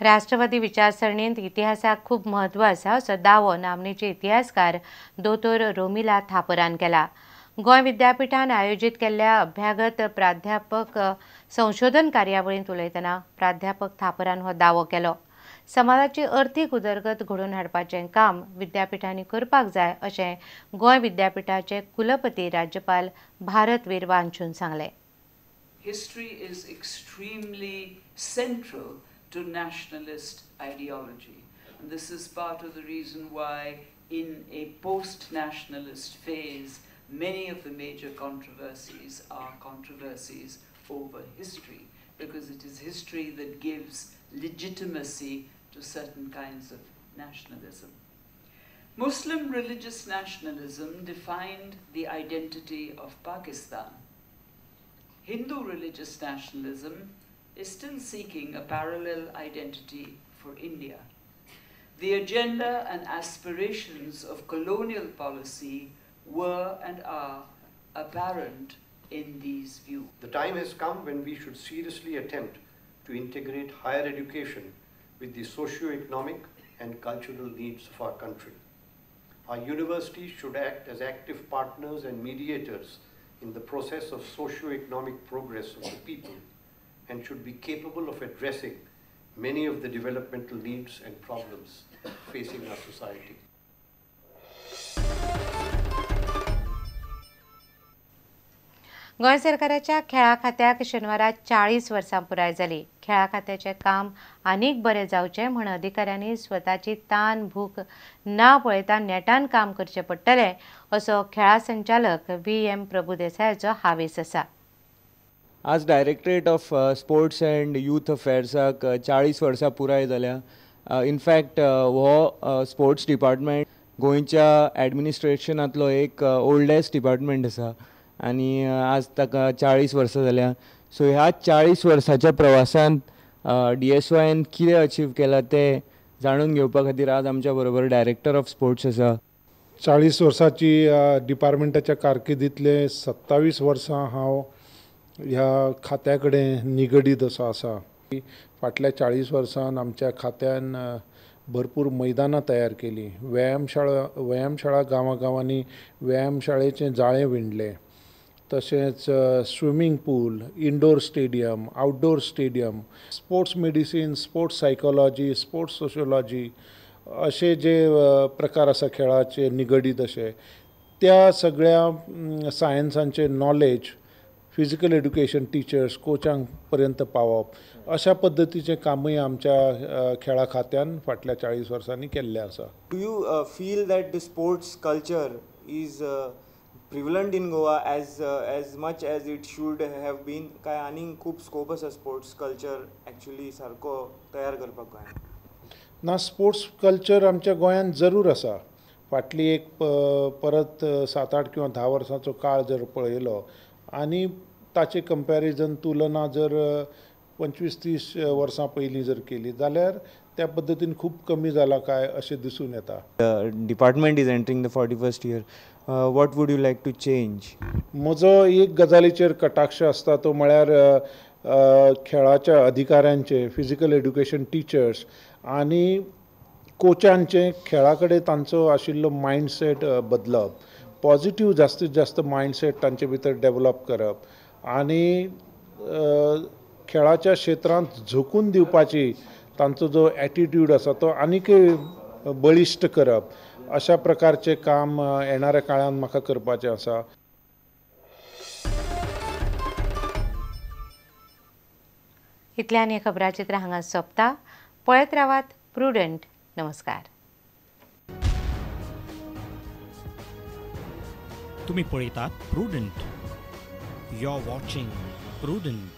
राष्ट्रवादी विचारसरणींत इतिहासाक खूब म्हत्व आसा असो दावो नामनेचे इतिहासकार दोतोर रोमिला थापरान केला. गोंय विद्यापीठान आयोजीत केल्ल्या अभ्यागत प्राध्यापक संशोधन कार्यावळींत उलयतना प्राध्यापक थापरान हो दावो केलो. समाजाची अर्थीक उदरगत घडोवन हाडपाचें काम विद्यापीठांनी करपाक जाय अशें गोंय विद्यापीठाचे कुलपती राज्यपाल भारत वीर वांचून सांगलें. History is extremely central to nationalist ideology. And this is part of the reason why in a post-nationalist phase, many of the major controversies are controversies over history, because it is history that gives legitimacy to certain kinds of nationalism. Muslim religious nationalism defined the identity of Pakistan. Hindu religious nationalism is still seeking a parallel identity for India. The agenda and aspirations of colonial policy were and are apparent in these views. The time has come when we should seriously attempt to integrate higher education with the socio-economic and cultural needs of our country. Our universities should act as active partners and mediators in the process of socio-economic progress of the people and should be capable of addressing many of the developmental needs and problems facing our society. Goa सरकाराच्या खेळा खात्याक शेनवारा 40 वर्सां पुराय जाली. खेळा खात्याचें काम आनीक बरें जावचें म्हूण अधिकाऱ्यांनी स्वताची तान भूक ना पळयता नेटान काम करचें पडटलें असो खेळा संचालक व्ही.एम. प्रभुदेसायाचो हावेस आसा. आज directorate of sports and youth अफेर्साक 40 वर्सां पुराय जाल्या. इनफॅक्ट हो स्पोर्ट्स डिपार्टमेंट गोंयच्या एडमिनिस्ट्रेशनांतलो एक ओल्डेस्ट डिपार्टमेंट आसा आनी आज ताका 40 वर्सां जाल्या. सो ह्या 40 वर्साच्या प्रवासांत DSYन कितें अचीव केलां तें जाणून घेवपा खातीर आज आमच्या बरोबर डायरेक्टर ऑफ स्पोर्ट्स आसा. 40 वर्साची डिपार्टमेंटाच्या कारकिर्दींतले 27 वर्सां हांव ह्या खात्या कडेन निगडीत असो आसा. फाटल्या 40 वर्सांत आमच्या खात्यान भरपूर मैदानां तयार केलीं, व्यायामशाळा गांवागांवांनी व्यायामशाळेचें जाळें विणलें, तशेंच swimming pool, indoor stadium, outdoor stadium, sports medicine, sports psychology, sports sociology अशे जे प्रकार आसा खेळाचे निगडीत अशे त्या सगळ्या सायन्सांचे नॉलेज फिजिकल एड्युकेशन टिचर्स कोचांक पर्यंत पावप अशा पद्दतीचें कामूय आमच्या खेळा खात्यान फाटल्या 40 वर्सांनी केल्लें आसा. Do you feel that the sports culture is prevalent in Goa as much as it should have been? काय आनीक खूब स्कोप आसा स्पोर्ट्स कल्चर एक्चुअली सारको तयार करपाक गोंयांत? ना, स्पोर्ट्स कल्चर आमच्या गोंयांत जरूर आसा. फाटली एक परत 7-8 किंवा 10 वर्सांचो काळ जर पळयलो आनी ताचे कंपॅरिजन तुलना जर 25-30 वर्सां पयलीं जर केली जाल्यार त्या पद्दतीन खूब कमी जाला काय अशें दिसून येता. Department is entering the 41st year. What would you like to change? म्हजो एक गजालीचेर कटाक्ष आसता तो म्हळ्यार खेळाच्या अधिकाऱ्यांचे, फिजिकल एड्युकेशन टिचर्स आनी कोचांचे खेळा कडेन तांचो आशिल्लो मायंडसेट बदलप, पॉझिटिव्ह जास्तीत जास्त मायंडसेट तांचे भितर डेव्हलप करप आनी खेळाच्या क्षेत्रांत झोकून दिवपाची तांचो जो एटिट्यूड आसा तो आनीकय बळिश्ट करप अशा प्रकारचें काम येणाऱ्या काळांत म्हाका करपाचें आसा. इतल्यान हें खबराचित्र हांगा सोंपता. पळयत रावात प्रुडंट. नमस्कार. तुम्ही पळयतात Prudent. You are watching Prudent.